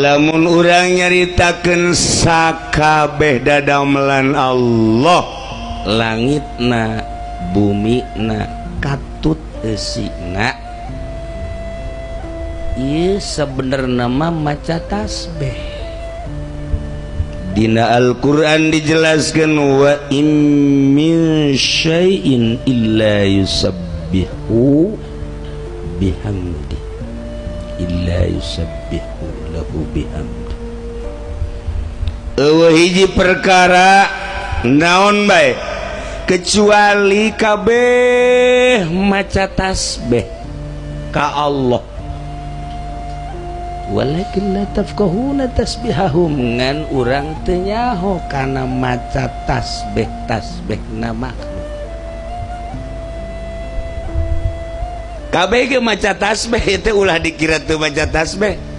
Lamun urang nyaritakeun sakabeh dadamelan Allah, langitna, bumina, katut eusina, ieu sebenarnya mah maca tasbih. Dina Al-Qur'an dijelaskan, wa in min syai'in illa yusabbihu bihamdi, illa yusabbihu lahu bihamdi. Euweuh hiji perkara naon bae kecuali kabeh maca tasbih ka Allah, walakin la tafqahuna tasbihahum, ngan urang teu nyaho kana maca tasbih tasbih na makhluk. Kabeh ge maca tasbih itu, ulah dikira teu maca tasbih.